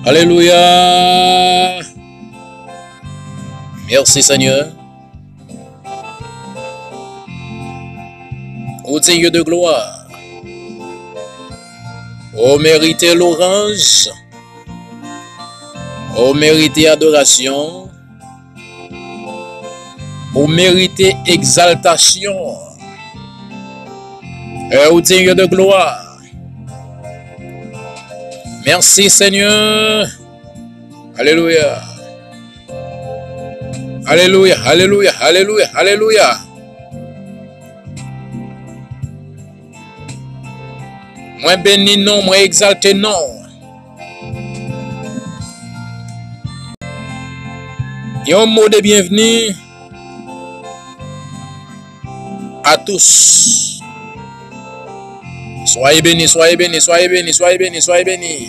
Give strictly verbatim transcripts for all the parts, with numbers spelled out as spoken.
Alelouya. Mèsi, Senyè. Ou digne de gloire. Ou mérite louange. Ou mérite adoration. Ou mérite exaltation. Ou digne de gloire. Mèsi, Senyè. Alelouya. Alelouya, alelouya, alelouya, alelouya. Mwen beni non, mwen egzalte non. Yon mo de byenvni à tous. Soyez bénis, soyez bénis, soyez bénis, soyez bénis, soyez bénis.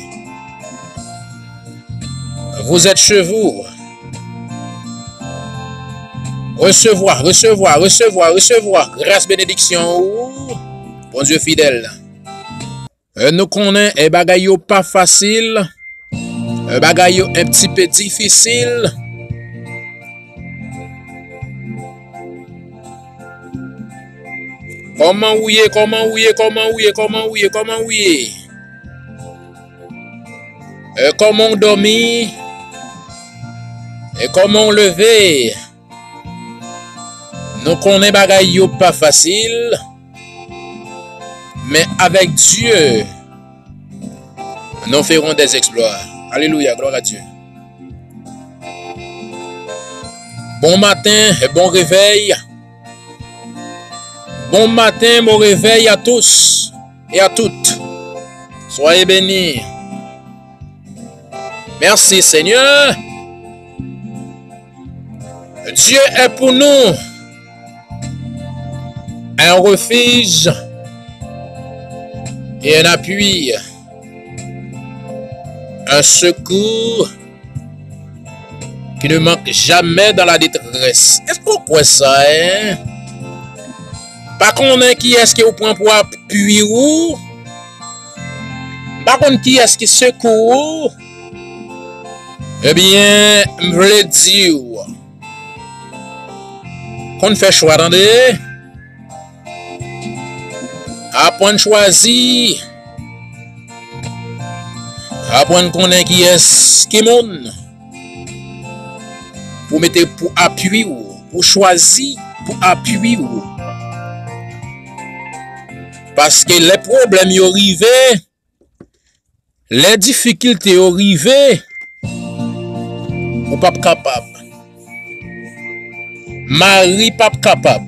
Vous êtes chez vous. Resevwa, resevwa, resevwa, resevwa gras, benediksyon ou, Bondye fidèl. E, nou konnen, e, bagay yo pa fasil. E, bagay yo un petit peu difisil. Kòman ou ye, kòman ou ye, kòman ou ye, kòman ou ye, kòman ou ye? E, kòman ou dòmi? E, kòman ou leve? Nou konnen bagay yo pa fasil, men avec Dieu, nous ferons des exploits. Alelouya, glwa a Dye. Bon maten, bon réveil. Bon matin, bon réveil à tous et à toutes. Soyez bénis. Merci, Seigneur. Dieu est pour nous un refuge et un appui, un secours qui ne manque jamais dans la détresse. Èske w kwè sa, en? Pa konnen kiyès ke w pran pou apui ou. M pa konn kiyès ki sekou ou. Ebyen, m vle di w, konn fè chwa, tande. Aprann chwazi. Aprann konnen kiyès ki moun pou mete pou apui w, pou chwazi pou apui w. Paske lè pwoblèm yo rive, lè difikilte yo rive, ou p ap kapab. Mari p ap kapab.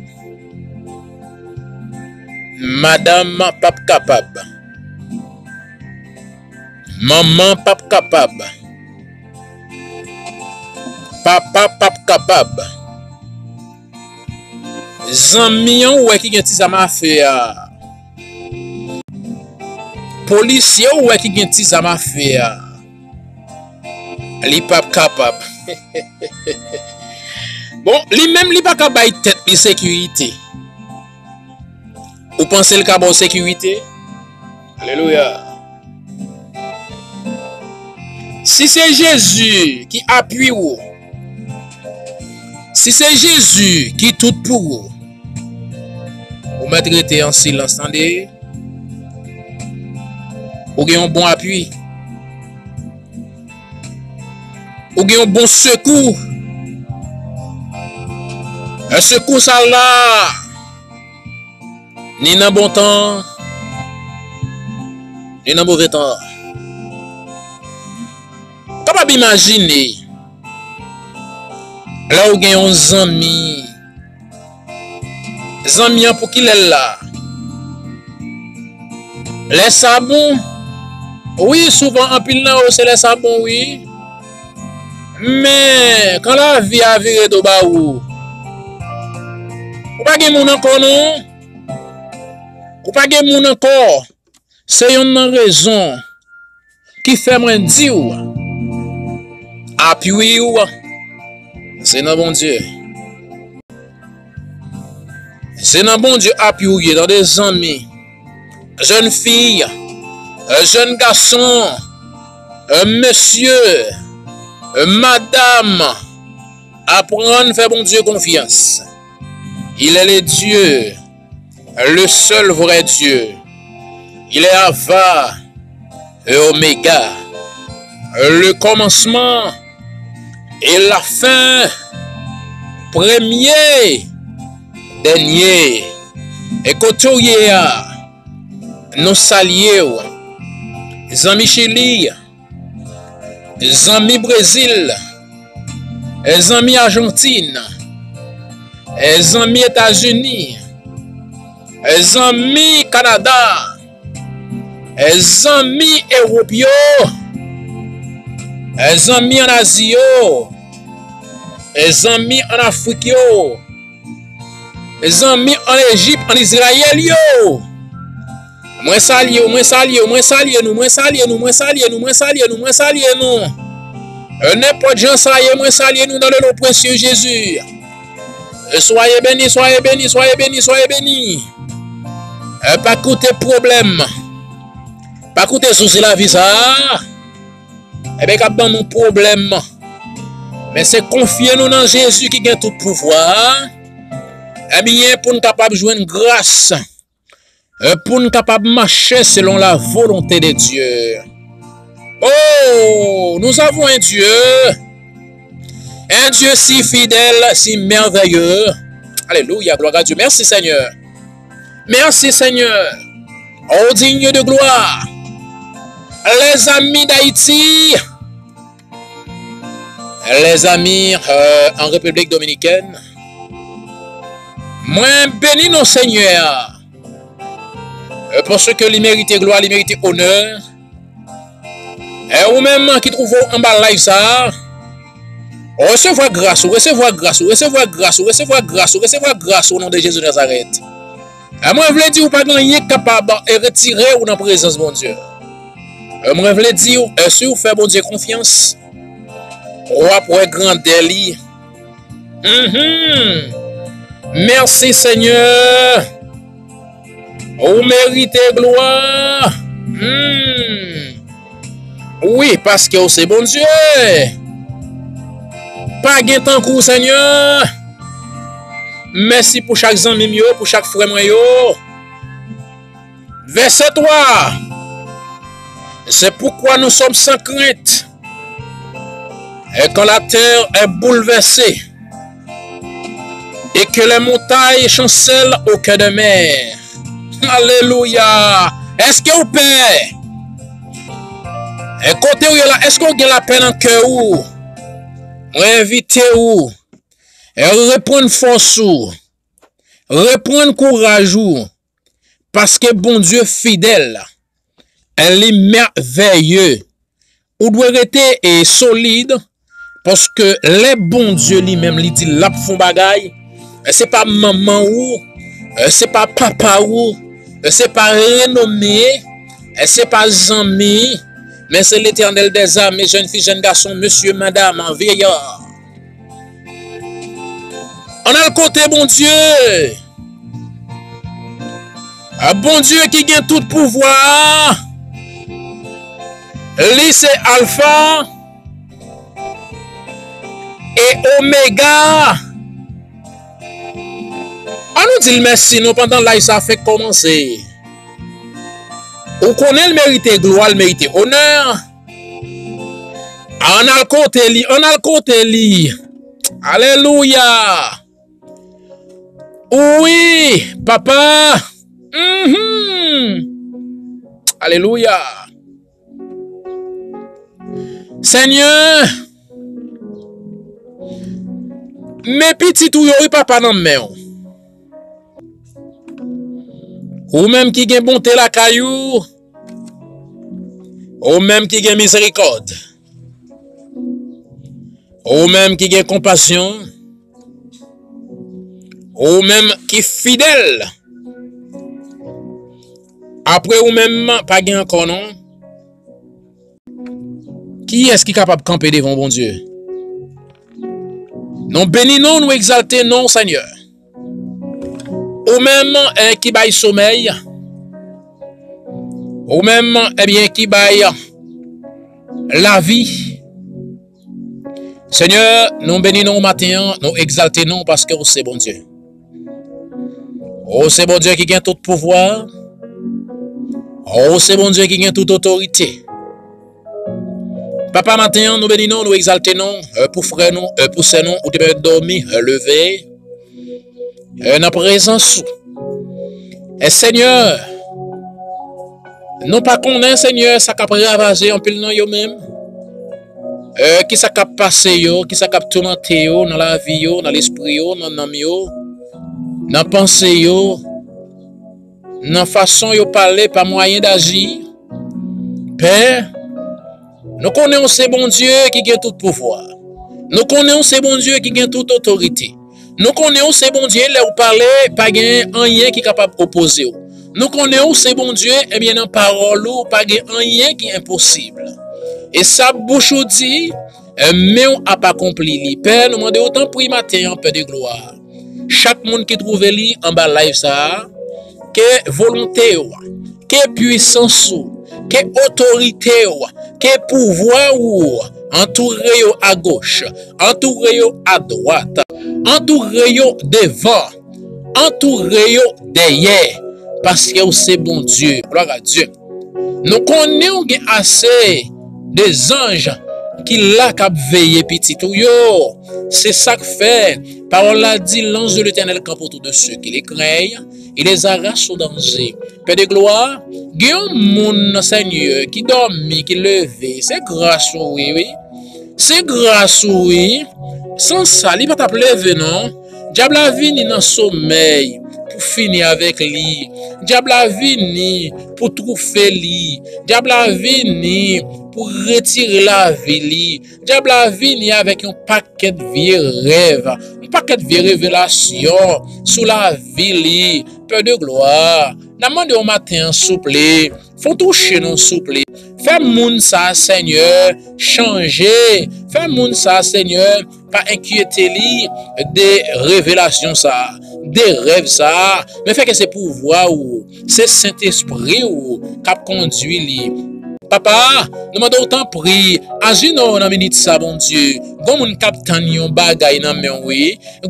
Madanm p ap kapab. Manman p ap kapab. Papa p ap kapab. Zanmi an ou wè ki gen ti zam afe a. Polisye ou wè ki gen ti zam afe a. Li p ap kapab. Bon, li menm li pa ka bay tèt li sekirite. Ou panse l ka ba w sekirite? Alelouya. Si se Jezi ki apui w, si se Jezi ki tout pou ou, ou mèt rete an silans, tande. Ou gen yon bon apui. Ou gen yon bon sekou. E sekou sa la, ni nan bon tan, ni nan move tan. Ou kapab imajine lè ou gen yon zanmi. Zanmi an, pou kilè l la? Lè sa bon? Wi, souvan anpil nan yo se lè sa bon, wi. Men, kan lavi a vire do ba ou, ou pa gen moun ankò, non. Ou pa gen moun ankò. Se yonn nan rezon ki fè mwen di w, apui w, se nan Bondye. Se nan Bondye apui w ye, tande zanmi, jèn fi, jèn gason, euh, mesye, euh, madanm, aprann fè Bondye konfyans. Il est le Dieu, le seul vrai Dieu. Il est Alpha et Oméga, le commencement et la fin, premye, dènye. E kote w ye a, nou salye w. Zanmi Chili, zanmi Brezil, zanmi Ajantin, zanmi Etazini, zanmi Kanada, zanmi Ewòp yo, zanmi ann Azi yo, zanmi ann Afrik yo, zanmi ann Ejip, ann Izrayèl yo. Mwen salye w, mwen salye w, mwen salye nou, mwen salye nou, mwen salye nou, mwen salye nou, mwen salye nou. Euh, nenpòt jan sa ye, mwen salye nou dans le nom précieux Jésus. Euh, soyez bénis, soyez bénis, soyez bénis, soyez bénis. Euh, pa koute pwoblèm. Pa koute sousi lavi sa a. Ebyen, k ap ban nou pwoblèm. Men se konfye nou nan Jezi ki gen tout pouvwa. Ebyen, pou n kapab jwenn gras. Euh, pou n kapab mache selon la volonté de Dieu. Oh, nous avons un Dieu, un Dieu si fidèle, si merveilleux. Alléluia, gloire à Dieu. Merci Seigneur. Merci Seigneur. Oh, digne de gloire. Les amis d'Haïti, les amis, euh, en République Dominicaine, mwen beni non Senyè a. Euh, paske li merite glwa, li merite onè. E ou menm ki twouve w anba live sa a, resevwa gras ou, resevwa gras ou, resevwa gras ou, resevwa gras ou, resevwa gras ou, o non de Jezi Nazarèt. E mwen vle di w pa gen anyen k kapab, e, retire w nan prezans Bondye. E mwen vle di w, e, si w fè Bondye konfyans, w ap wè grandè li. Mhm. Mèsi, Senyè. Ou merite glwa. Hmm. Wi, paske w se Bondye. Pa gen tankou w, Senyè. Mèsi pou chak zanmi m yo, pou chak frè mwen yo. Verset trois. C'est pourquoi nous sommes sans crainte. Et quand la terre est bouleversée, et que les montagnes chancellent au cœur de mer. Alelouya! Èske w pè? E kote w ye la, èske w gen lapè nan kè w? Mwen envite w, e reprann fòs ou, reprann kouraj ou, paske Bondye fidèl, li mèvèye. Ou dwe rete, e, solid, paske lè Bondye li menm li di l ap fè yon bagay, e, se pa manman ou, e, se pa papa ou, e, se pa renome, e, se pa zanmi, men se Letènèl dèzame, jèn fi, jèn gason, mesye, madanm, vyeya. Ann al kote Bondye. A Bondye ki gen tout pouvwa a, li se Alfa e Omega. Ann nou di l mèsi non pandan live sa fèk kòmanse. Ou konnen l merite glwa, l merite onè. Ann al kote li, ann al kote li. Alelouya. Wi, papa. Mhm. Alelouya. Senyè, men pitit ou yo, wi, papa, nan men w. Ou menm ki gen bonte lakay ou, ou menm ki gen mizerikòd, ou menm ki gen konpasyon, ou menm ki fidèl. Apre ou menm, pa gen ankò non. Kiyès ki kapab kanpe devan Bondye? Nou beni non w, nou egzalte non w, Senyè. Ou menm, eh, ki bay somèy. Ou menm, ebyen, ki bay, lavi. Senyè, nou beni non w maten an, nou egzalte non w paske w se Bondye. Ou se Bondye ki gen tout pouvwa. Ou se Bondye ki gen tout otorite. Papa, maten an, nou beni non w, nou egzalte non w, e, pou frè nou, e, pou sè nou, ou te pèmèt dòmi, e, leve, e, nan prezans ou. E, Senyè, nou pa konnen, Senyè, sa k ap ravaje anpil nan yo menm. E, kisa k ap pase yo, kisa k ap toumante yo nan lavi yo, nan lespri yo, nan nanm yo, nan panse yo, nan fason yo pale pa mwayen daji. Pè, nou konnen w se Bondye ki gen tout pouvwa. Nou konnen w se Bondye ki gen tout otorite. Nou konnen w se Bondye, lè w pale, pa gen anyen ki kapab opoze w. Nou konnen w se Bondye, ebyen, nan pawòl ou, pa gen anyen ki enposib. E sa bouch ou di, e, men w ap akonpli li. Pè, nou mande w tanpri maten an, Pè de glwa. Chak moun ki twouve li anba live sa a, ke volonte w, ke pwisans ou, ke otorite w, ke pouvwa ou antoure yo agoch, antoure yo adwat, antoure yo devan, antoure yo dèyè, paske w se Bondye. Glwa a Dye. Nou konnen w gen ase de zanj ki la k ap veye pitit ou yo. Se sa k fè pawòl la di, l'ange de l'Éternel campe autour de ceux qui le craignent, il les arrache au danger. Pè de glwa, gen yon moun, Senyè, ki dòmi, ki leve. Se gras ou, wi, wi. Se gras ou, wi. San sa, li pa t ap leve, non. Dyab la vini nan somèy pou fini avèk li. Dyab la vini pou twoufe li. Dyab la vini pou retire lavi li. Dyab la vini avèk yon pakèt vye rèv, yon pakèt vye revelasyon sou lavi li. Pè de glwa, n ap mande w maten an, souple, fè w touche nou, souple. Fè moun sa, Senyè, chanje. Fè moun sa, Senyè, pa enkyete li de revelasyon sa, de rèv sa, men fè ke se pouvwa ou, se Sentespri ou k ap kondui li. Papa, nou mande w tanpri, aji non nan minit sa, Bondye. Gon moun k ap tann yon bagay nan men w, wi.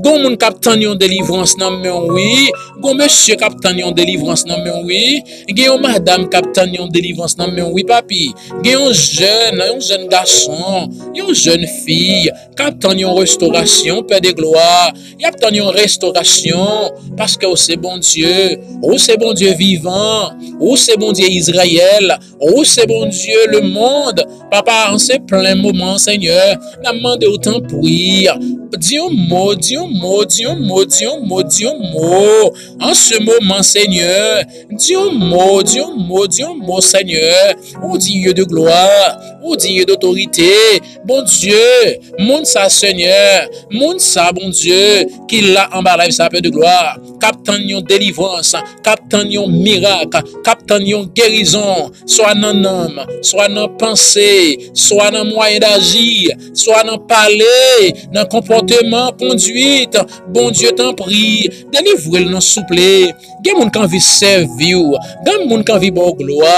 Gon moun k ap tann yon delivrans nan men w, wi. Gon mesye k ap tann yon delivrans nan men w, wi. Gen yon madanm k ap tann yon delivrans nan men w, wi, papi. Gen yon jèn, yon jèn gason, yon jèn fi k ap tann yon restorasyon, Pè de glwa. Y ap tann yon restorasyon, paske w se Bondye. Ou se Bondye vivan. Ou se Bondye Izrayèl. Ou se Bondye lemonn. Papa, an se plen moman, Senyè, n ap mande w tanpri. Di yon mo, di yon mo, di yon mo, di yon mo, di yon mo. An se moman, Senyè, di yon mo, di yon mo, di yon mo, Senyè. Ou digne de glwa, ou digne d'autorité. Bondye, moun sa, Senyè, moun sa, Bondye, ki la anba live sa, Pè de glwa, k ap tann yon delivrans, k ap tann yon mirak, k ap tann yon gerizon, swa nan nanm, swa nan panse, swa nan mwayen daji, swa nan pale, nan konpòteman, konduit. Bondye, tanpri, delivre l non, souple. Gen moun k anvi sèvi w, gen moun k anvi ba w glwa,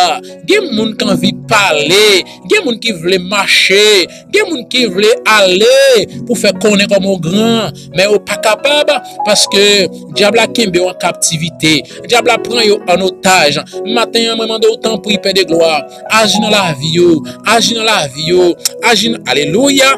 gen moun k anvi pale, gen moun ki vle mache, gen moun ki vle ale pou fè konnen kòman w gran, men yo pa kapab, paske dyab la kenbe yo an kaptivite, dyab la pran yo an otaj. Maten an, mwen mande w tanpri, Pè de glwa, aji nan lavi yo, aji nan lavi yo, aji nan, alelouya.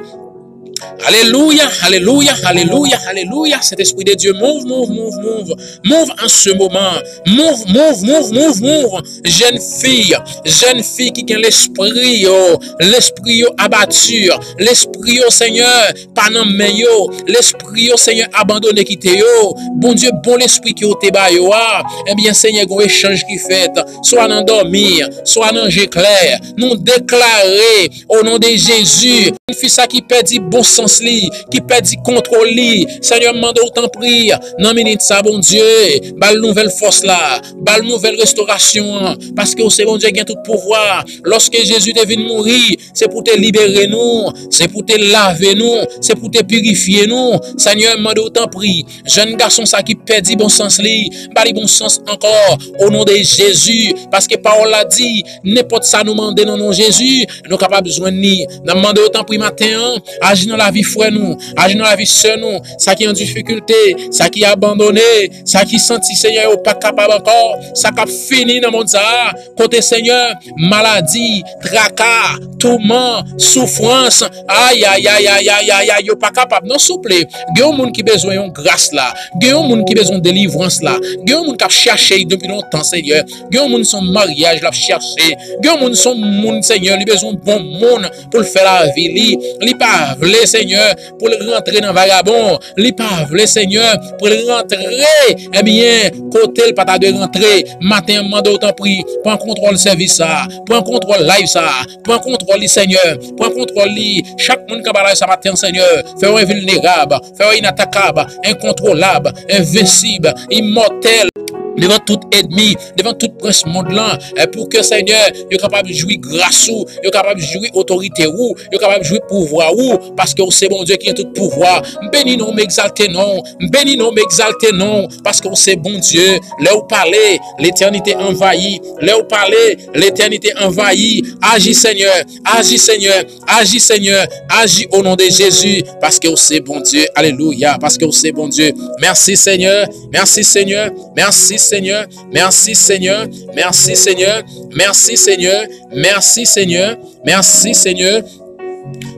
Alelouya, alelouya, alelouya, alelouya. Sentespri de Dye, move, move, move, move. Move an se moman. Move, move, move, move, move. Jèn fi, jèn fi ki gen lespri yo, lespri yo abati, lespri yo, Senyè, pa nan men yo, lespri yo, Senyè, abandone kite yo. Bondye, bon lespri ke w te ba yo a, ebyen, Senyè, gon echanj ki fèt, swa nan dòmi, swa nan je klè. Nou deklare, o non de Jezi, jèn fi sa ki pèdi bon konsyans li, ki pèdi kontwòl li. Senyè, m mande w tanpri, nan minit sa, Bondye, ba l nouvèl fòs la, ba l nouvèl restorasyon an, paske w se Bondye ki gen tout pouvwa. Lòske Jezi te vin mouri, se pou te libere nou, se pou te lave nou, se pou te pirifye nou. Senyè, m mande w tanpri, jèn gason sa ki pèdi bon sans li, ba li bon sans ankò, o non de Jezi, paske pawòl la di, nenpòt sa nou mande nan non Jezi, nou kapab jwenn li. N ap mande w tanpri maten an, aji nan lavi frè nou, aji nan lavi sè nou, sa ki an difikilte, sa ki abandone, sa ki santi, Senyè, yo pa kapab ankò, sa k ap fini nan mond sa a, kote, Senyè, maladi, traka, touman, soufrans, ay, ay, ay, ay, ay, ay, ay, yo pa kapab. Non, souple, gen yon moun ki bezwen yon gras la, gen yon moun ki bezwen delivrans la, gen yon moun k ap chache l depi lontan, Senyè, gen yon moun se yon maryaj l ap chache, gen yon moun se yon moun, Senyè, li bezwen bon moun pou l fè lavi li, li pa vle, Senyè, pou l rantre nan vagabon, li pa vle, Senyè, pou l rantre, ebyen, kote l pa ta dwe rantre. Maten an, m mande w tanpri, pran kontwòl sèvis sa a, pran kontwòl live sa a, pran kontwòl li, Senyè, pran kontwòl li. Chak moun k ap ba live sa maten an, Senyè, fè yo envilnerab, fè yo inatakab, enkontwolab, envensib, imòtèl, devan tout ènmi, devan tout prens mond lan, eh, pou ke, Senyè, yo kapab jwi gras ou, yo kapab jwi otorite ou, yo kapab jwi pouvwa ou, paske w se Bondye ki gen tout pouvwa. M beni non w, m egzalte non w, m beni non w, m egzalte non w, paske w se Bondye. Lè w pale, letènite anvayi. Lè w pale, letènite anvayi. Aji, Senyè, aji, Senyè, aji, Senyè, aji o non de Jezi, paske w se Bondye. Alelouya, paske w se Bondye. Mèsi, Senyè, mèsi, Senyè, mèsi, Senyè, mèsi, Senyè, mèsi, Senyè, mèsi, Senyè, mèsi, Senyè, mèsi, Senyè.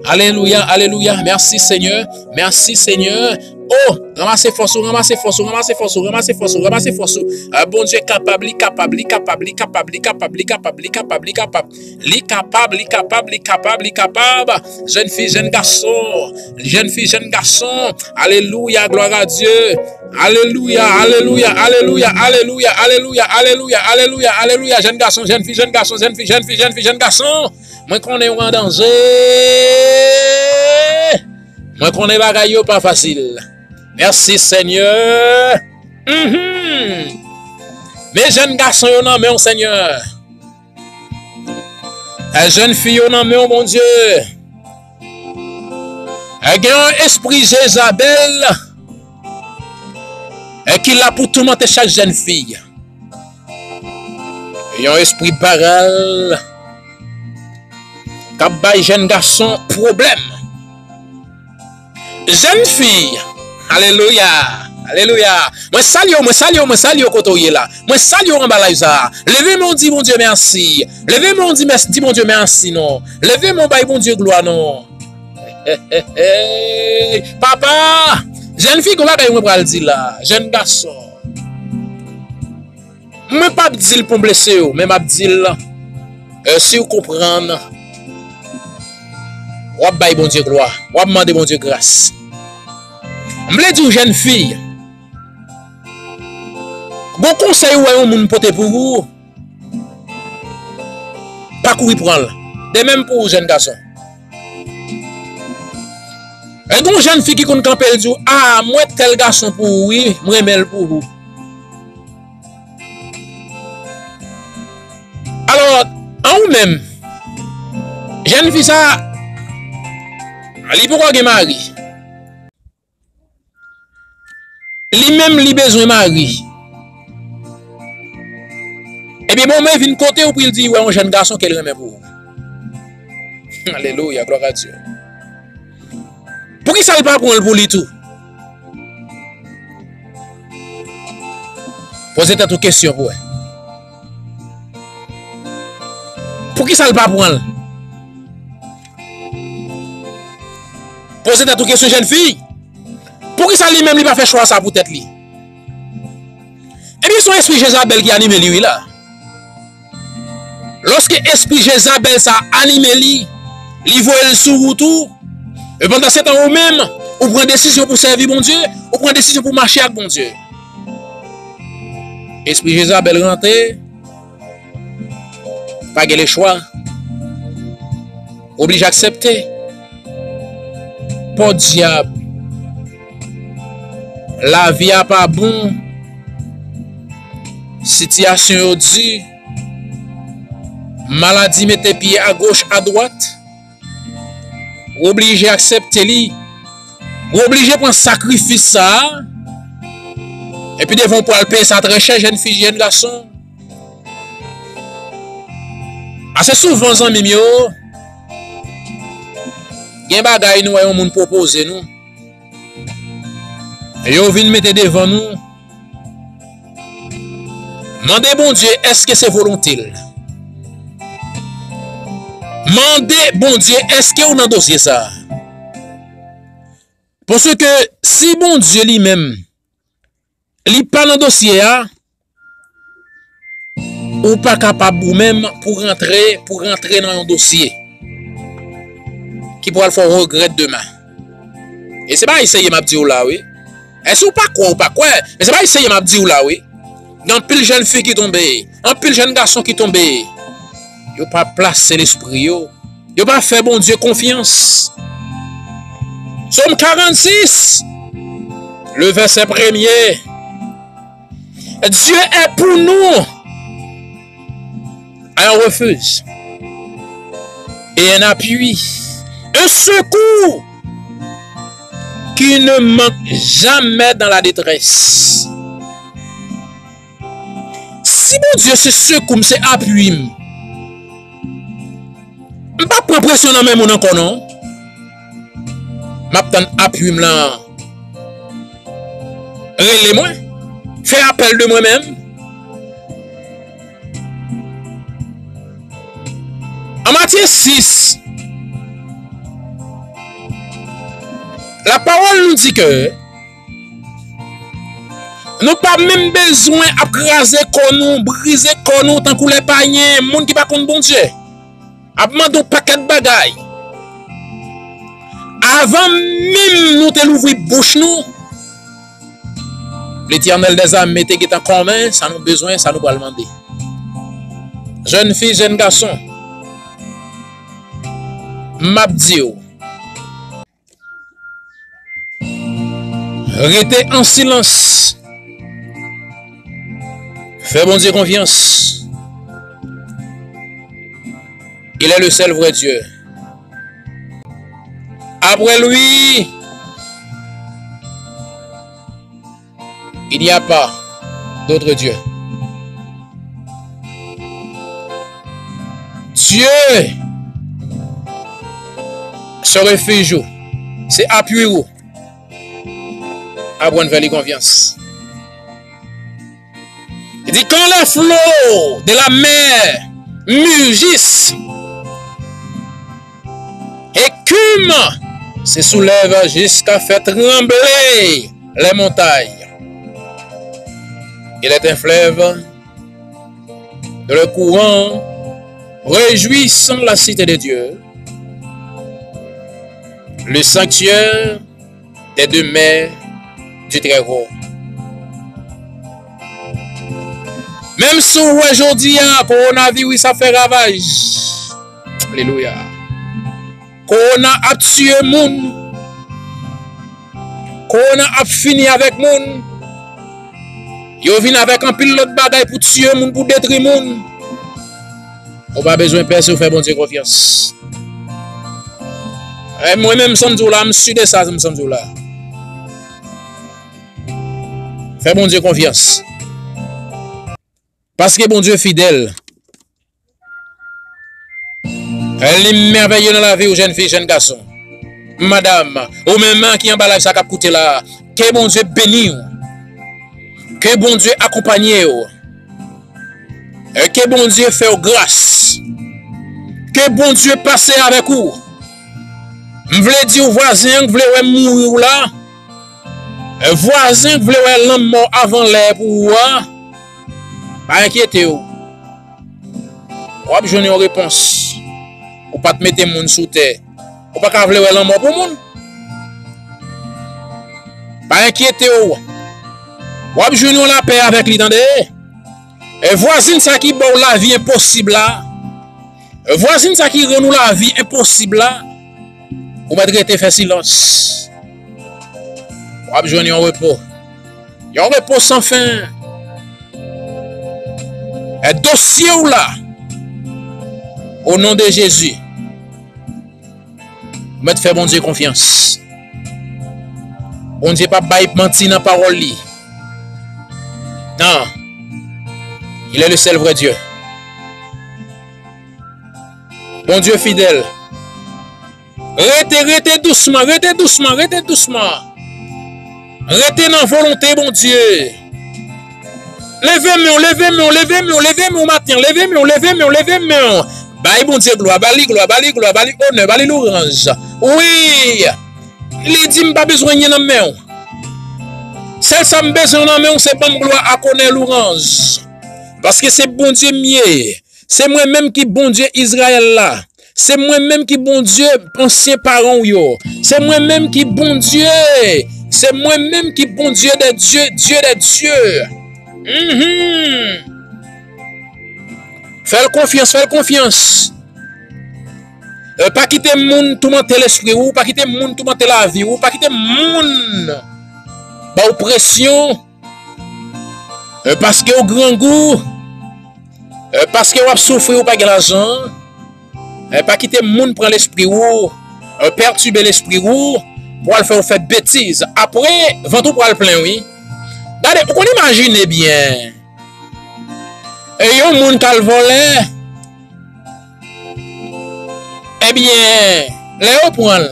Alelouya, alelouya, mèsi, Senyè, mèsi, Senyè. Oh, ranmase fòs ou, ranmase fòs ou, ranmase fòs ou, ranmase fòs ou, ranmase fòs ou. Ah, Bondye kapab, li kapab, li kapab, li kapab, li kapab, li kapab, li kapab, li kapab. Li kapab, li kapab, li kapab, li kapab. Jèn fi, jèn gason. Jèn fi, jèn gason. Alelouya, glwa a Dye. Alelouya, alelouya, alelouya, alelouya, alelouya, alelouya, alelouya, alelouya. Jèn gason, jèn fi, jèn gason, jèn fi, jèn fi, jèn fi, jèn gason. Mwen konnen w an danje. Mwen konnen bagay yo pa fasil. Mèsi, Senyè. Mhm. Men jèn gason yo nan men w, Senyè. E jèn fi yo nan men w, Bondye. E gen yon espri Jezabèl, e ki la pou toumante chak jèn fi. Yon espri Baal k ap bay jèn gason pwoblèm. Jèn fi, alelouya, alelouya. Mwen salye w, mwen salye w, mwen salye w kote w ye la. Mwen salye w anba live sa a. Leve men w di Bondye mèsi. Leve men w di mèsi, di Bondye mèsi non. Leve men w bay Bondye glwa non. Papa, jèn fi, gon bagay mwen pral di la. Jèn gason. Mwen p ap di l pou m blese w, men m ap di l, eh, si w konprann, w ap bay Bondye glwa, w ap mande Bondye gras. M vle di w, jèn fi, gon konsèy ou wè yon moun pote pou ou, pa kouri pran l. De menm pou ou, jèn gason. E gon jèn fi ki konn kanpe, l di w, "A, m wè tèl gason pou ou, wi, m renmen l pou ou." Alò, an ou menm, jèn fi sa, li poko gen mari. Li menm, li bezwen mari. Ebyen, bon, men vin kote w pou l di, wè yon jèn gason ke l renmen pou ou. Alelouya, glwa a Dye. Poukisa l pa pran l pou li tou? Poze tèt ou kesyon pou wè. Poukisa l pa pran l? Poze tèt ou kesyon, jèn fi. Poukisa li menm li pa fè chwa sa pou tèt li? Ebyen, se yon espri Jezabèl ki anime li, wi, la. Lòske espri Jezabèl sa anime li, li voye l sou wout ou, e pandan se tan ou menm, ou pran desizyon pou sèvi Bondye, ou pran desizyon pou mache ak Bondye. Espri Jezabèl rantre, pa gen lechwa, oblije aksepte. Pòdyab. Lavi a pa bon. Sitiyasyon yo di. Maladi mete pye agoch, adwat. Ou oblije aksepte li. Ou oblije pran sakrifis sa a. Epi devan ou pral peye sa trè chè, jèn fi, jèn gason. Ase souvan, zanmi m yo, gen bagay nou wè yon moun pwopoze nou. Yo vin mete devan nou. Mande Bondye, èske se volonte l? Mande Bondye, èske ou nan dosye sa a? Paske si Bondye li menm, li pa nan dosye a, ou pa kapab ou menm pou rantre, pou rantre nan yon dosye ki pral fè w regrèt demen. E se pa eseye m ap di w la, wi. E si w pa kwè, ou pa kwè. Men se pa eseye m ap di w la, wi. Gen anpil jèn fi ki tonbe, anpil jèn gason ki tonbe. Yo pa plase lespri yo. Yo pa fè Bondye konfyans. Sòm karannsis, le vèsè premye. Dieu est pour nous un refuge et un appui, un secours qui ne manque jamais dans la détresse. Si Bondye se sekou m, se apui m, m p ap pran presyon nan men moun ankò non. M ap tann apui m lan rele mwen, fè apèl de mwen menm. An Matye sis, lapawòl nou di ke nou pa menm bezwen ap kraze kò nou, brize kò nou tankou lè payen, moun ki pa konn Bondye. Ap mande yon pakèt bagay. Avan menm nou te louvri bouch nou, Letènèl dèzame te gentan konnen sa nou bezwen, sa nou pral mande. Jèn fi, jèn gason, m ap di w, rete an silans. Fè Bondye konfyans. Il est le seul vrai Dieu. Après lui, il n'y a pas d'autre Dieu. Dieu se refuge ou, se apui ou. Aprann fè li konfyans. Li di, quand les flots de la mer mugissent, écume, se soulève jusqu'à faire trembler les montagnes. Il est un fleuve dont le courant réjouissant la cité de Dieu, le sanctuaire des demeures du Très-Haut. Menm si w wè jodi a, kowonaviris ap fè ravaj. Alelouya. Kowona ap tiye moun. Kowona ap fini avèk moun. Yo vin avèk anpil lòt bagay pou tiye moun, pou detri moun. Ou pa bezwen pè si w fè Bondye konfyans. E mwen menm, sa m di w la, m si de sa, sa m di w la. Fè Bondye konfyans. Paske Bondye fidèl. Li mèvèye nan lavi w, jèn fi, jèn gason. Madanm, ou menm ki anba live sa k ap koute la, ke Bondye beni w. Ke Bondye akonpanye w. E ke Bondye fè w gras. Ke Bondye pase avèk ou. M vle di w, vwazen an k vle wè m mouri w la, vwazen k vle wè lanmò avan lè pou ou a, pa enkyete w. W ap jwenn yon repons. Ou pa t mete moun sou tè. Ou pa ka vle wè lanmò pou moun. Pa enkyete w. W ap jwenn yon lapè avèk li, tande. E vwazin sa ki ba w lavi enposib la, vwazin sa ki rann ou lavi enposib la, Ou mèt rete fè silans. W ap jwenn yon repo. Yon repo san fen. E dosye w la. O non de Jezi. Ou mèt fè Bondye konfyans. Bondye p ap bay manti nan pawòl li. Non. Il est le seul vrai Dieu. Bondye fidèl. Rete, rete dousman, rete dousman, rete dousman. Rete nan volonte Bondye. Leve men w, leve men w, leve men w, leve men w maten, leve men w, leve men w, leve men w. Bay Bondye glwa, ba li glwa, ba li glwa, ba li onè, ba li louranj. Wi, li di m pa bezwen anyen nan men w. Sèl sa m bezwen nan men w, se ban m glwa ak onè, louranj. Paske se Bondye m ye. Se mwen menm ki Bondye Izrayèl la. Se mwen menm ki Bondye ansyen paran w yo. Se mwen menm ki Bondye. Se mwen menm ki Bondye dè Dye, Dye dè Dye. Mhm. Fè l konfyans, fè l konfyans. E, pa kite moun toumante lespri w, pa kite moun toumante lavi w, pa kite moun ba w presyon. E, paske w grangou, e, paske w ap soufri, ou pa gen lajan, e, pa kite moun pran lespri w, e, pètibe lespri w, pou al fè w fè betiz. Apre, vant ou pral plen, wi. Gade, ou konn imajine byen. E yon moun k al vòlè, ebyen, lè yo pran l.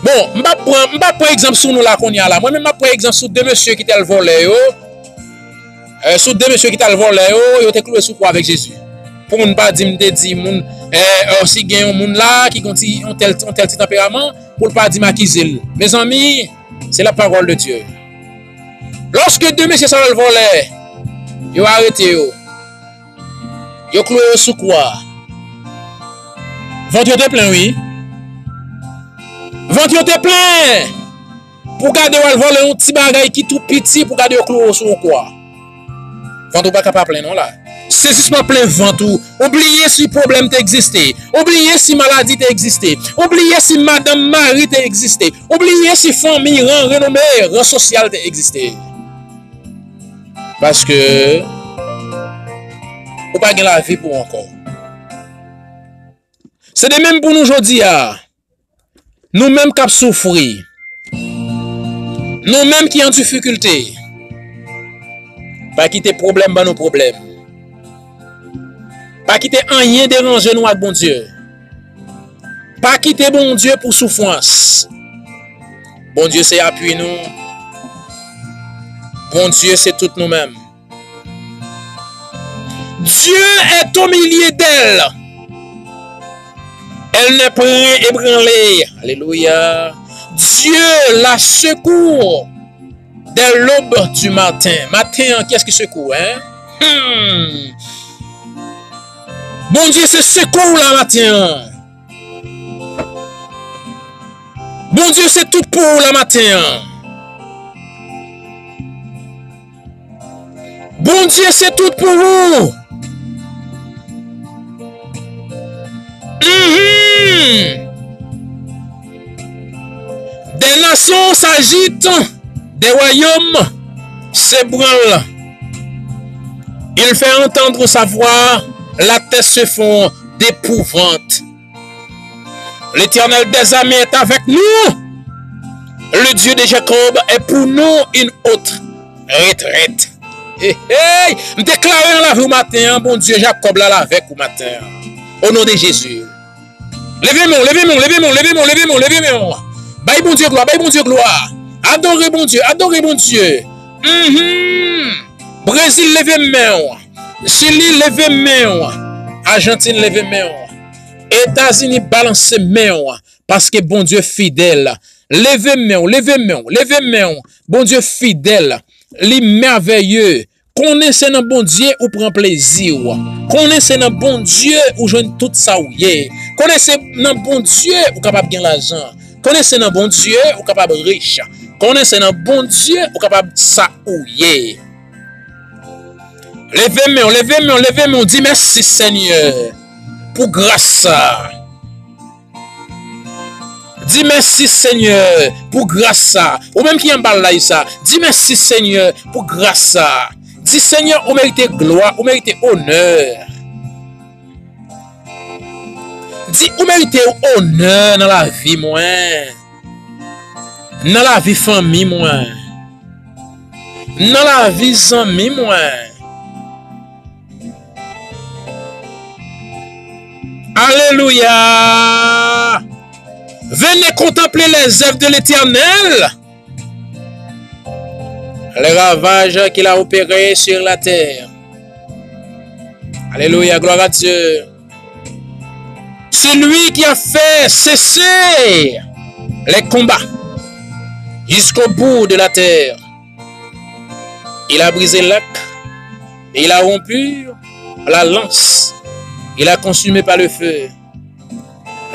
Bon, m p ap pran, m p ap pran egzanp sou nou la kounye a la. Mwen menm, m ap pran egzanp sou de mesye ki t al vòlè yo. E, sou de mesye ki t al vòlè yo, yo te klouwe sou kwa avèk Jezi. Pou moun pa di m te di moun, e, e, si gen yon moun la ki gon ti, yon tèl, yon tèl ti tanperaman, pou l pa di m akize l. Mezanmi, c'est la parole de Dieu. Lòske de mesye sa yo al vòlè, yo arete yo. Yo klouwe yo sou kwa. Vant yo te plen, wi. Vant yo te plen. Pou gade w al vòlè yon ti bagay ki tou piti, pou gade yo klouwe w sou yon kwa. Vant ou pa ka pa plen non la. Sezisman plen vant ou. Ou bliye si pwoblèm te egziste. Ou bliye si maladi te egziste. Ou bliye si madanm, mari te egziste. Ou bliye si fanmi, ran, renome, ran sosyal te egziste. Paske ou pa gen lavi pou ou ankò. Se de menm pou nou jodi a. Nou menm k ap soufri, nou menm ki an difikilte, pa kite pwoblèm ban nou pwoblèm. Pa kite anyen deranje nou ak Bondye. Pa kite Bondye pou soufrans. Bondye se apui nou. Bondye se tout nou menm. Dieu est au milieu d'elle. Elle n'est point ébranlée. Alléluia. Dieu la secourt dès l'aube du matin. Maten an, kiyès ki sekou, hein? Hmm. Bondye se sekou w la maten an. Bondye se tout pou ou la maten an. Bondye se tout pou ou. Mhm. Des nations s'agitent, des royaumes s'ébranlent. Il fait entendre sa voix, la terre se fond d'épouvante. L'Éternel des armées est avec nous. Le Dieu de Jacob est pour nous une haute retraite. Hey, hey! M deklare nan lavi w maten an, Bondye Jakòb la, la avèk ou maten an. O non de Jezi. Leve men w, leve men w, leve men w, leve men w, leve men w, leve men w. Bay Bondye glwa, bay Bondye glwa. Adore Bondye, adore Bondye. Mhm. Brezil, leve men w. Chili, leve men w. Ajantin, leve men w. Etazini, balanse men w. Paske Bondye fidèl. Leve men w, leve men w, leve men w. Bondye fidèl. Li mèvèye. Konnen se nan Bondye ou pran plezi w. Konnen se nan Bondye ou jwenn tout sa w ye. Konnen se nan Bondye ou kapab gen lajan. Konnen se nan Bondye ou kapab rich. Konnen se nan Bondye ou kapab sa ou ye. Leve men w, leve men w, leve men w, di mèsi Senyè pou gras sa. Di mèsi, Senyè, pou gras sa. Ou menm ki anba live sa, di mèsi, Senyè, pou gras sa. Di, Senyè, ou merite glwa, ou merite onè. Di, ou merite onè nan lavi mwen, nan lavi fanmi mwen, nan lavi zanmi mwen. Alelouya! Venez contempler les œuvres de l'Éternel, les ravages qu'il a opérés sur la terre. Alléluia, gloire à Dieu. C'est lui qui a fait cesser les combats jusqu'au bout de la terre. Il a brisé l'arc, il a rompu la lance, il a consumé par le feu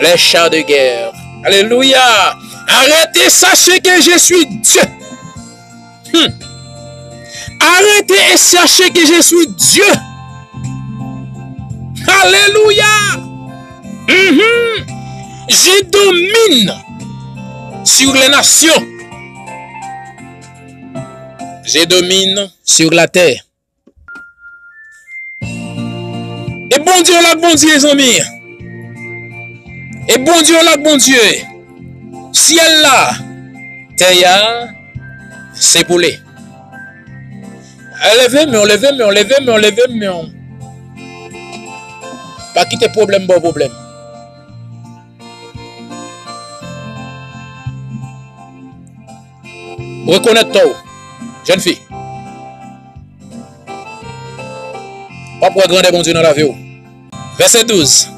les chars de guerre. Alléluia. Arrêtez, sachez que je suis Dieu. Hmm. Arrêtez et sachez que je suis Dieu. Alléluia. Mhm. Je domine sur les nations. Je domine sur la terre. E Bondye w la k Bondye, zanmi. E Bondye w la k Bondye. Syèl la, tè a, se pou li. Leve men w, leve men w, leve men w, leve men w. Pa kite pwoblèm ba w pwoblèm. Rekonèt tò w, jèn fi. W ap wè grandè Bondye nan lavi w. Vèsè douz.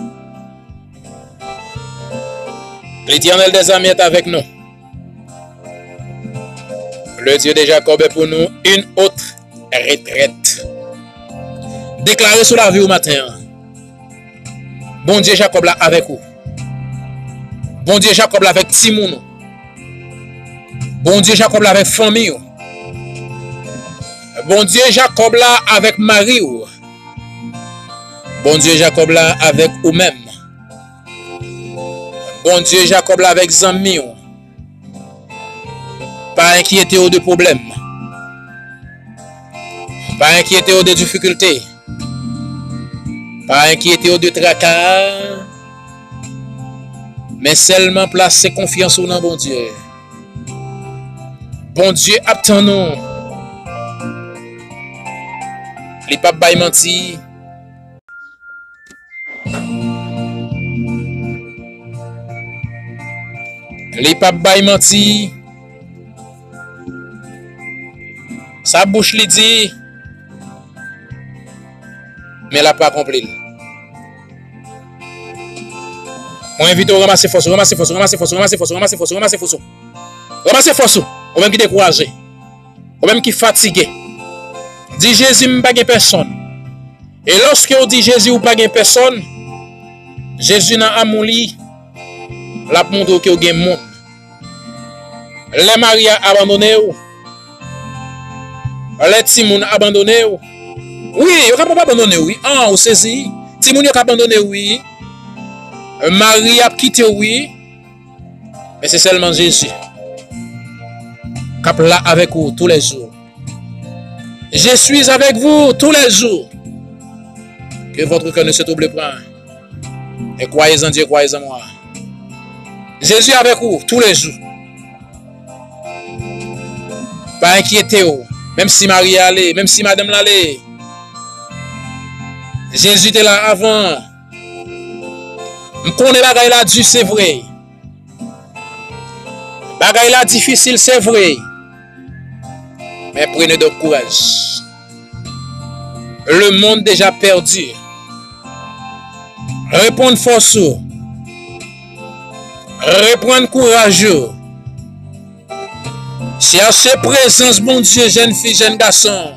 L'Éternel des armées est avec nous. Le Dieu de Jacob est pour nous une haute retraite. Deklare sou lavi w maten an. Bondye Jakòb la avèk ou. Bondye Jakòb la avèk timoun ou. Bondye Jakòb la avèk fanmi w. Bondye Jakòb la avèk mari w. Bondye Jakòb la avèk ou menm. Bondye Jakòb la avèk zanmi w. Pa enkyete w de pwoblèm. Pa enkyete w de difikilte. Pa enkyete w de traka. Men sèlman plase konfyans ou nan Bondye. Bondye ap tann ou. Li p ap bay manti. Li p ap bay manti. Sa bouch li di, men l ap akonpli l. Mwen envite w ranmase fòs ou, ranmase fòs ou, ranmase fòs ou, ranmase fòs ou, ranmase fòs ou, ranmase fòs ou. Ranmase fòs ou, ou menm ki dekouraje, ou menm ki fatige. Di, Jezi, m pa gen pèsonn. E lòske w di Jezi ou pa gen pèsonn, Jezi nan amou li, l ap montre w ke w gen moun. Lè mari a abandone w, lè timoun abandone w, wi, yo kapab abandone w, wi. An, ou sezi. Timoun yo ka abandone w, wi. Mari ap kite w, wi. Men se sèlman Jezi k ap la avèk ou toulèjou. Je suis avec vous tous les jours. Que votre cœur ne se trouble point. Et croyez en Dieu, croyez en moi. Jezi avèk ou toulèjou. Pa enkyete w. Menm si mari a ale, menm si madanm lan ale, Jezi te la avan. M konnen bagay la di, se vre. Bagay la difisil, se vre. Men prenez donc courage. Le monde déjà perdu. Reprann fòs ou. Reprann kouraj ou. Chèche prezans Bondye, jèn fi, jèn gason.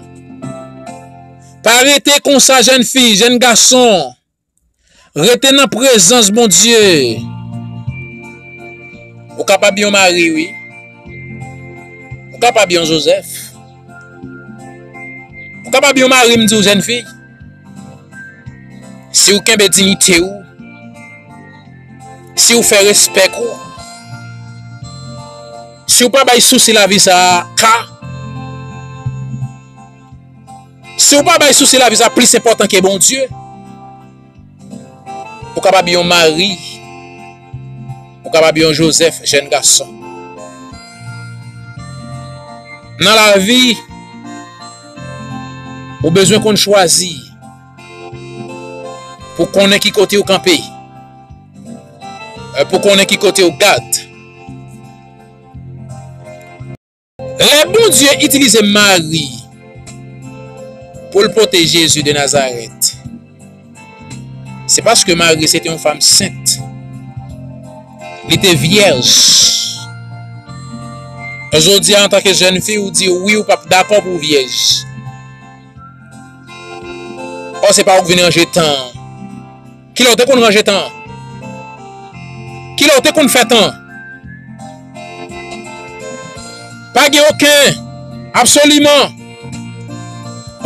Pa rete konsa, jèn fi, jèn gason. Rete nan prezans Bondye. Ou kapab yon mari, wi. Ou kapab yon Jozèf. Ou kapab yon mari, m di w, jèn fi. Si w kenbe diyite w, si w fè respè w, Si w pa bay sousi lavi sa a ka, si w pa bay sousi lavi sa a plis enpòtan ke Bondye, ou kapab yon Mari, ou kapab yon Jozèf, jèn gason. Nan lavi, ou bezwen konn chwazi pou konnen ki kote ou kanpe, e pou konnen ki kote ou gad. Lè Bondye itilize Mari pou l pote Jezi de Nazarèt, se paske Mari se te yon fanm sent. Li te vyèj. Jodi a, antanke jèn fi, ou di wi, ou p ap dakò pou w vyèj. Ò, se pa ou k vin ranje tan an. Kilè w te konn ranje tan an? Kilè w te konn fè tan an? Pa gen okenn, absoliman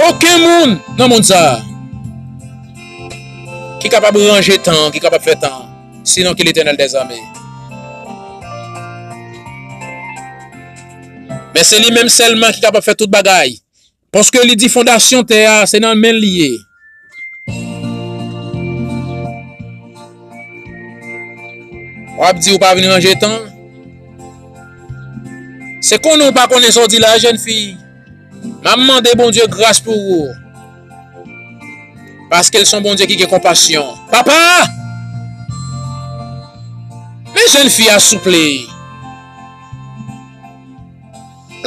okenn moun nan mond sa a ki kapab ranje tan an, ki kapab fè tan an, sinon ke Letènèl dèzame. Men se li menm sèlman ki kapab fè tout bagay. Paske li di fondasyon tè a, se nan men l li ye. W ap di ou pa vin ranje tan? Se konnen ou pa konnen sa w di la, jèn fi. M ap mande Bondye gras pou ou. Paske l se yon Bondye ki gen konpasyon. Papa! Men jèn fi a, souple.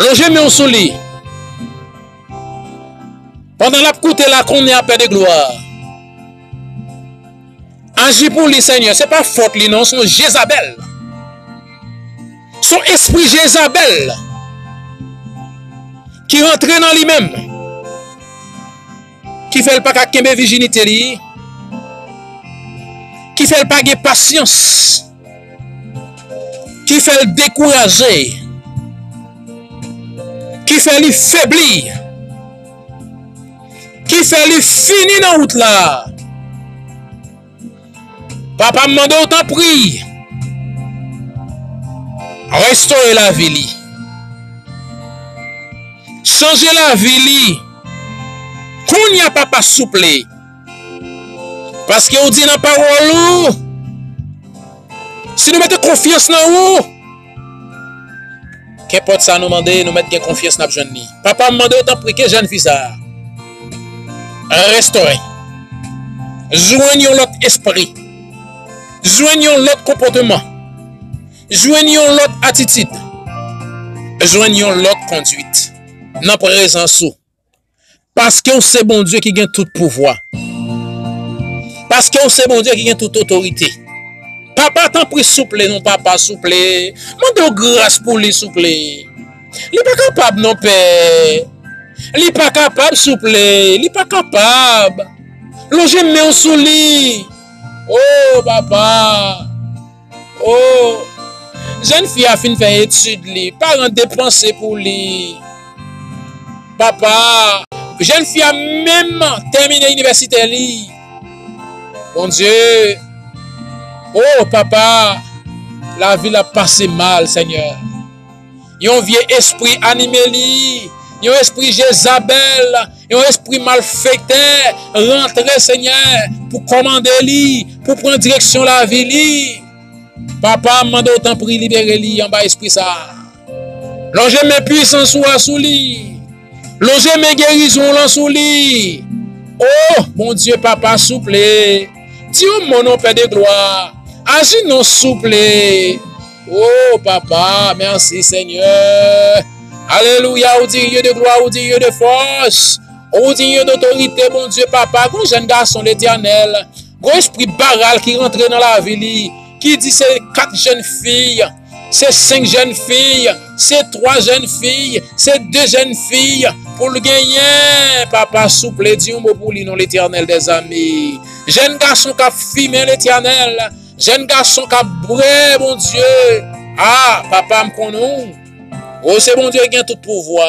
Lonje men w sou li. Pandan l ap koute la, kounye a, Pè de glwa, aji pou li, Senyè. Se pa fòt li, non, se yon Jezabèl. Se yon espri Jezabèl ki rantre nan li menm, ki fè l pa ka kenbe vijinite li, ki fè l pa gen pasyans, ki fè l dekouraje, ki fè li febli, ki fè li fini nan wout la. Papa, m mande w, tanpri, restore lavi li. Chanje lavi li. Kounye a, Papa, souple. Paske ou di nan pawòl ou, si nou mete konfyans nan ou, kenpòt sa nou mande, nou mèt gen konfyans n ap jwenn li. Papa, m mande w, tanpri, ke jèn fi sa a restore. Jwenn yon lòt espri. Jwenn yon lòt konpòteman. Jwenn yon lòt atitid. Jwenn yon lòt kondwit. Nan prezans ou. Paske w se Bondye ki gen tout pouvwa. Paske w se Bondye ki gen tout otorite. Papa, tanpri, souple, non, Papa, souple. Mande w gras pou li, souple. Li pa kapab, non, Pè. Li pa kapab, souple. Li pa kapab. Lonje men w sou li. O, Papa. O, jèn fi a fin fè etid li, paran depanse pou li. Papa, jèn fi a menm tèmine inivèsite li. Bondye, o, Papa, lavi l ap pase mal, Senyè. Yon vye espri anime li, yon espri Jezabèl, yon espri malfektè rantre, Senyè, pou kòmande li, pou pran direksyon lavi li. Papa, m mande w, tanpri, libere li anba espri sa a. Lonje men pwisans ou a sou li. Lonje men gerizon w lan sou li. O, Bondye, Papa, souple. Di yon mo non, Pè de glwa. Aji non, souple. O, Papa, mèsi, Senyè. Alelouya, ou di Dye de glwa, ou di Dye de fòs. Ou di Dye dotorite, Bondye, Papa. Gon jèn gason, Letènèl. Gon espri Baal ki rantre nan lavi li, ki di se kat jèn fi, se senk jèn fi, se twa jèn fi, se de jèn fi pou l genyen. Papa, souple, di yon mo pou li, non, Letènèl dèzame. Jèn gason k ap fimen, Letènèl, jèn gason k ap bwè, Bondye. A, Papa, m konnen w. Ou se Bondye ki gen tout pouvwa.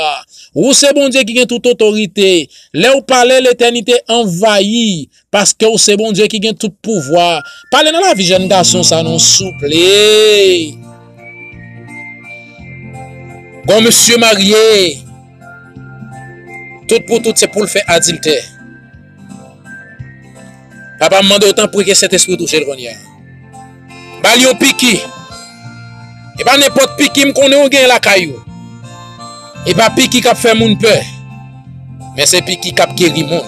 Ou se Bondye ki gen tout otorite. Lè w pale, letènite anvayi, paske w se Bondye ki gen tout pouvwa. Pale nan lavi jèn gason sa non, souple. Gon mesye marye, tout pou tout se pou l fè adiltè. Papa, m mande w tanpri ke Sentespri touche l kounye a. Ba l yon piki. E pa nenpòt piki m konnen w gen lakay ou. E pa piki k ap fè moun pè, men se piki k ap geri moun.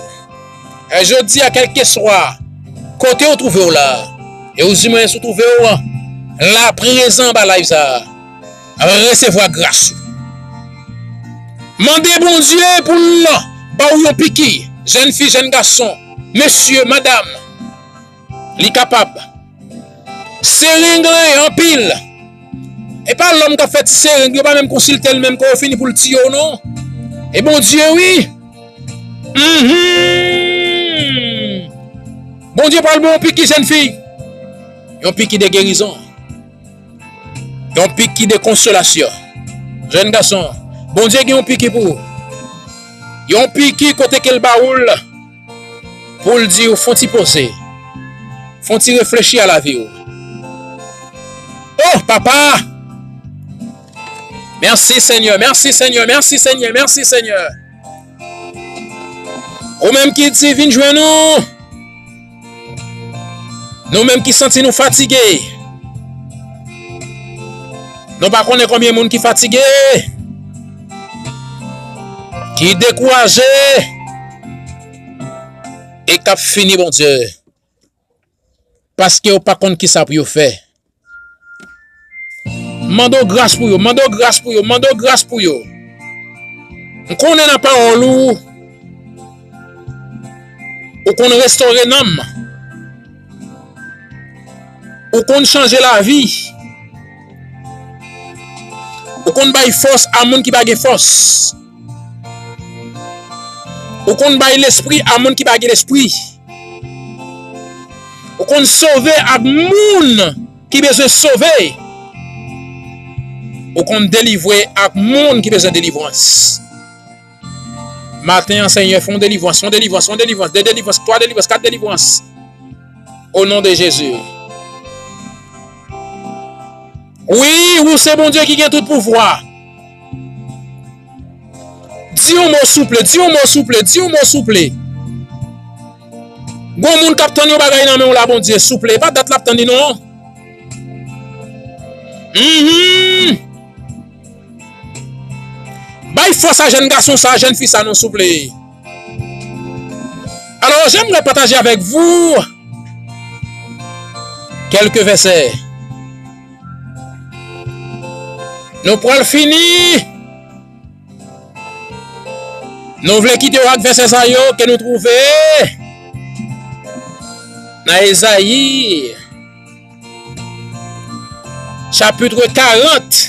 E jodi a, kèlkeswa kote w twouve w la, e ou di mwen si w twouve w la prezan anba live sa a, resevwa gras ou. Mande Bondye pou l ba w yon piki, jèn fi, jèn gason, mesye, madanm, li kapab. Sereng lan anpil. E pa lòm k ap fè ti sereng, yo pa menm konsilte l menm kan yo fini pou l tiye w non. E Bondye wi. Mhm. Bondye pral ba w yon piki, jèn fi. Yon piki de gerizon. Yon piki de konsolasyon. Jèn gason, Bondye gen yon piki pou ou. Yon piki kote ke l ba ou l pou l di w fon ti poze. Fon ti reflechi a lavi w. Oh, papa! Mèsi Senyè, mèsi Senyè, mèsi Senyè, mèsi Senyè. Ou menm ki di vin jwenn nou. Nou menm ki santi nou fatige. Nou pa konnen konbyen moun ki fatige, ki dekouraje, e k ap fini, Bondye. Paske yo pa konn kisa pou yo fè. Mande w gras pou yo, mande w gras pou yo, mande w gras pou yo. M konnen nan pawòl ou, ou konn restore nanm. Ou konn chanje lavi. Ou konn bay fòs a moun ki pa gen fòs. Ou konn bay lespri a moun ki pa gen lespri. Ou konn sove ak moun ki bezwen sove. Ou konn delivre ak moun ki bezwen delivrans. Maten an, Senyè, fè yon delivrans, fè yon delivrans, fè yon delivrans, de delivrans, twa delivrans, kat delivrans. O non de Jezi. Wi, ou se Bondye ki gen tout pouvwa. Di yon mo souple, di yon mo souple, di yon mo souple. Gon moun k ap tann yon bagay nan men w la, Bondye, souple. E pa dat l ap tann li, non. Mhm. Bay fòs a jèn gason sa, jèn fi sa, non, souple. Alors, j'aimerais partager avec vous quelques versets. Nou pral fini. Nou vle kite w ak vèsè sa yo ke nou twouve nan Ezayi, chapit karant,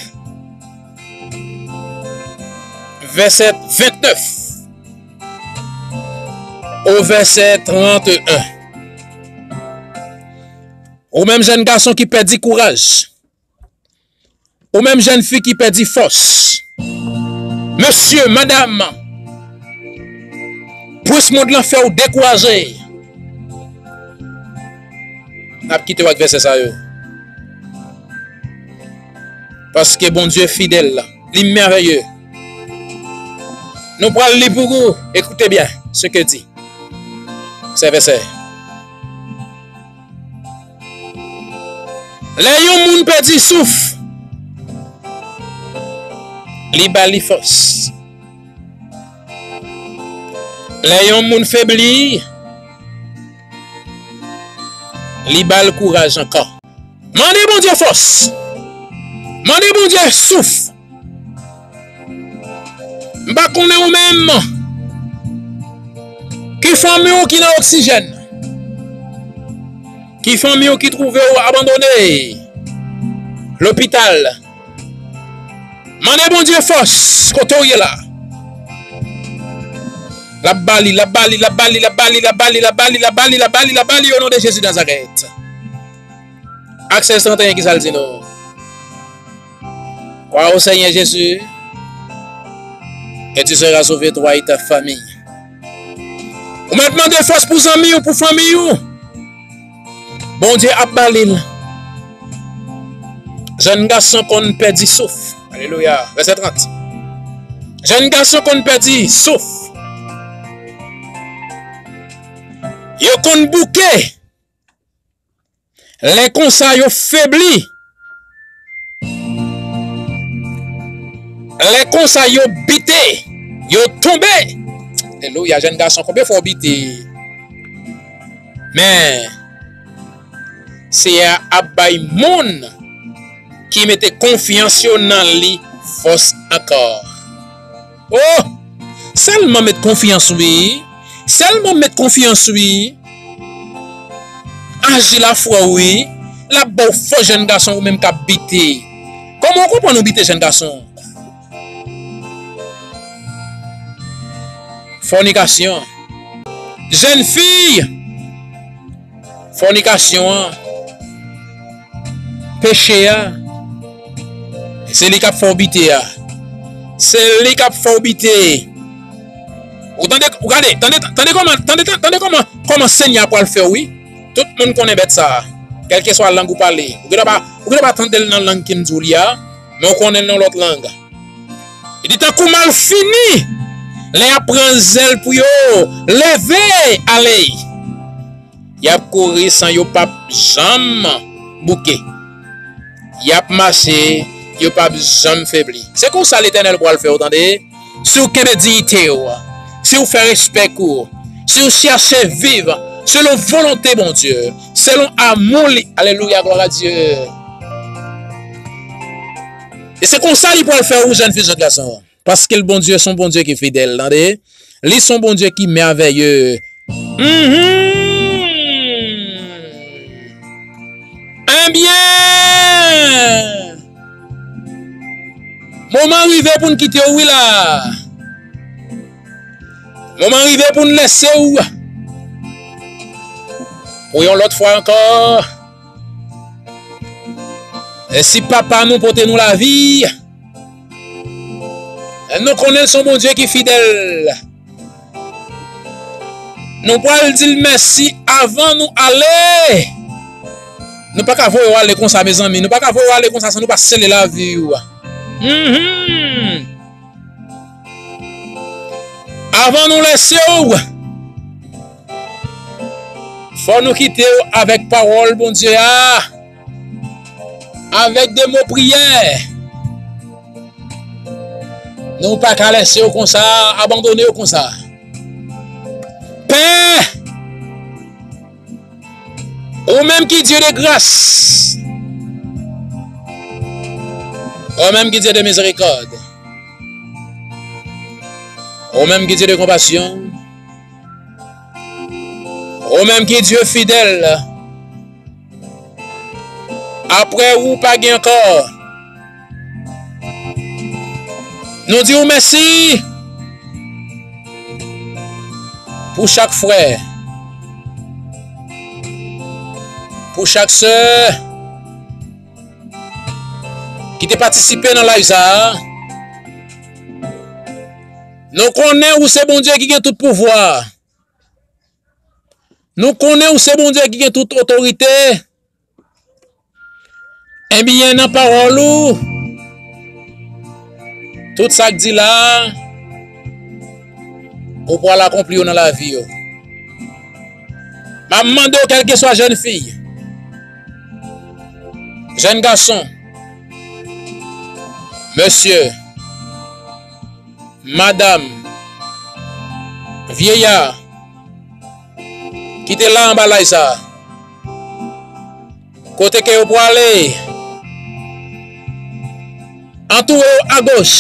vèsè ventnèf o vèsè tranteyen. Ou menm jèn gason ki pèdi kouraj, ou menm jèn fi ki pèdi fòs, mesye, madanm, pwis mond lan fè w dekouraje, n ap kite w ak vèsè sa yo. Paske Bondye fidèl, li mèvèye. Nou pral li pou ou. Écoutez bien ce que dit ce verset. Lè yon moun pèdi souf, li ba li fòs. Lè yon moun febli, li ba l kouraj ankò. Mande Bondye fòs. Mande Bondye souf. M pa konnen ou menm. Ki fanmi w ki nan oksijèn? Ki fanmi w ki twouve w abandone? Lopital. Mande Bondye fòs kote w ye la. L ap ba li, l ap ba li, l ap ba li, l ap ba li, l ap ba li, l ap ba li, l ap ba li, l ap ba li, l ap ba li, o non de Jezi Nazarèt. Ak sèz tranteyen, ki sa l di nou? Crois au Seigneur Jésus, et tu seras sauvé, toi et ta famille. Ou mèt mande fòs pou zanmi w, pou fanmi w. Bondye ap ba li l. Jèn gason konn pèdi souf. Alelouya. Vèsè trant. Jèn gason konn pèdi souf. Yo konn bouke. Lè konsa yo febli. Lè konsa yo bite. Yo tonbe. Alelouya, jèn gason, konbyen fwa w bite? Men, Seyè a ap bay moun ki mete konfyans yo nan li fòs ankò. Oh! Sèlman met konfyans wi. Sèlman met konfyans wi. Aji lafwa w wi. L ap ba w fòs jèn gason ou menm k ap bite. Kòman w konprann ou bite jèn gason? Fònikasyon. Jèn fi! Fònikasyon an, peche a, se li k ap fè w bite a. Se li k ap fè w bite. Ou tande, ou gade, tande, tande kòman, tande, tande kòman, kòman Senyè a pral fè w, wi. Tout moun konnen bèt sa a. Kèlkeswa lang ou pale. Ou gen dwa pa, ou gen dwa pa tande l nan lang ke m di w li a, men ou konnen l nan lòt lang. Li di tankou malfini, lè y ap pran zèl pou yo leve ale. Y ap kouri san yo p ap janm bouke. Y ap mache, yo p ap janm febli. Se konsa Letènèl pral fè w, tande. Si w kenbe diyite w, si w fè respè kou w, si w chèche viv selon volonte Bondye, selon amou li. Alelouya, glwa a Dye. E se konsa li pral fè w, jèn fi, jèn gason. Paske l Bondye se yon Bondye ki fidèl, tande. Li se yon Bondye ki mèvèye. Mhm. Ebyen, moman rive pou n kite w wi la. Moman rive pou n lese w. Pou yon lòt fwa ankò. E si Papa nou pote nou lavi, nou konnen l se yon Bondye ki fidèl. Nou pral di l mèsi avan nou ale. Nou pa ka voye w ale konsa, mezanmi. Nou pa ka voye w ale konsa san nou pa sele lavi w. Mhm. Avan nou lese w, fò nou kite w avèk pawòl Bondye a, avèk de mo priyè. Nou pa ka lese w konsa, abandone w konsa. Pè, ou menm ki Dye de gras, ou menm ki Dye de mizerikòd, ou menm ki Dye de konpasyon, ou menm ki Dye fidèl, apre ou pa gen ankò. Nou di w mèsi pou chak frè, pou chak sè ki te patisipe nan live sa a. Nou konnen ou se Bondye ki gen tout pouvwa. Nou konnen ou se Bondye ki gen tout otorite. Ebyen, nan pawòl ou, tout sa k di la a, ou pral akonpli yo nan lavi yo. M ap mande w, kèlkeswa jèn fi, jèn gason, mesye, madanm, vyeya, ki te la anba live sa a, kote ke yo prale, antoure yo agoch,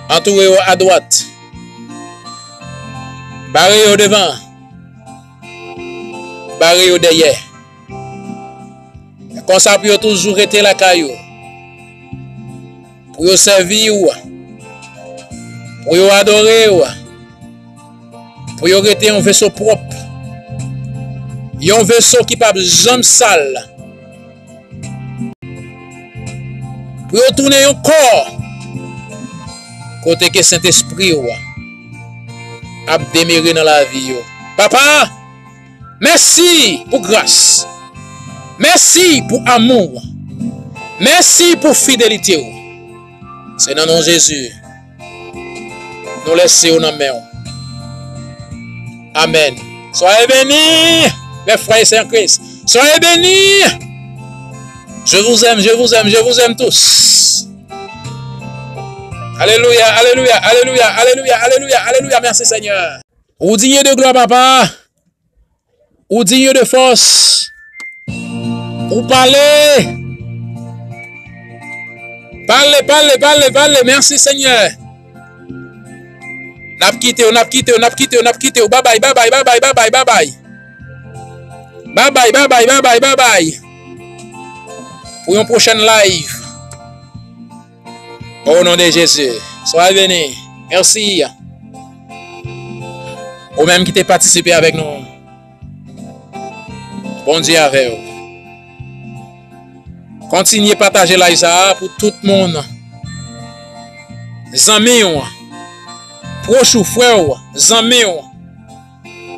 antoure yo adwat, bare yo devan, bare yo dèyè. Konsa pou yo toujou rete lakay ou, pou yo sèvi w, pou yo adore w, pou yo rete yon veso pwòp, yon veso ki p ap janm sal, pou yo tounen yon kò kote ke Sentespri w ap demere nan lavi yo. Papa, mèsi pou gras. Mèsi pou amou w. Mèsi pou fidelite w. Se nan non Jezi. Nou lèse yo nan men w. Amèn. Soyez bénis, mes frères et sœurs en Christ. Soyez bénis. Je vous aime, je vous aime, je vous aime tous. Alelouya, alelouya, alelouya, alelouya, alelouya, alelouya. Mèsi, Senyè. Ou digne de gloire, papa. Ou digne de force. Ou pale. Pale, pale, pale, pale. Mèsi, Senyè. N ap kite w, n ap kite w, n ap kite w, n ap kite w. Babay, babay, babay, babay, babay. Babay, babay, babay, babay. Pou yon pwochèn live. O non de Jezi. Soyez bénis. Mèsi. Ou menm ki te patisipe avèk nou. Bondye avè w. Kontinye pataje live sa a pou tout moun. Zanmi w, pwòch ou, frè w, zanmi w,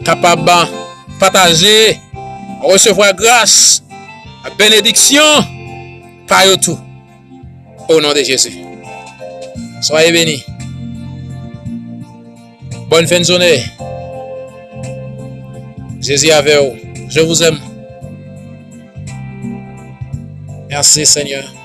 kapab pataje, resevwa gras, benediksyon pa yo tou. O non de Jezi. Soyez bénis. Bonne fin de journée. Jezi avè w. Je vous aime. Mèsi, Senyè.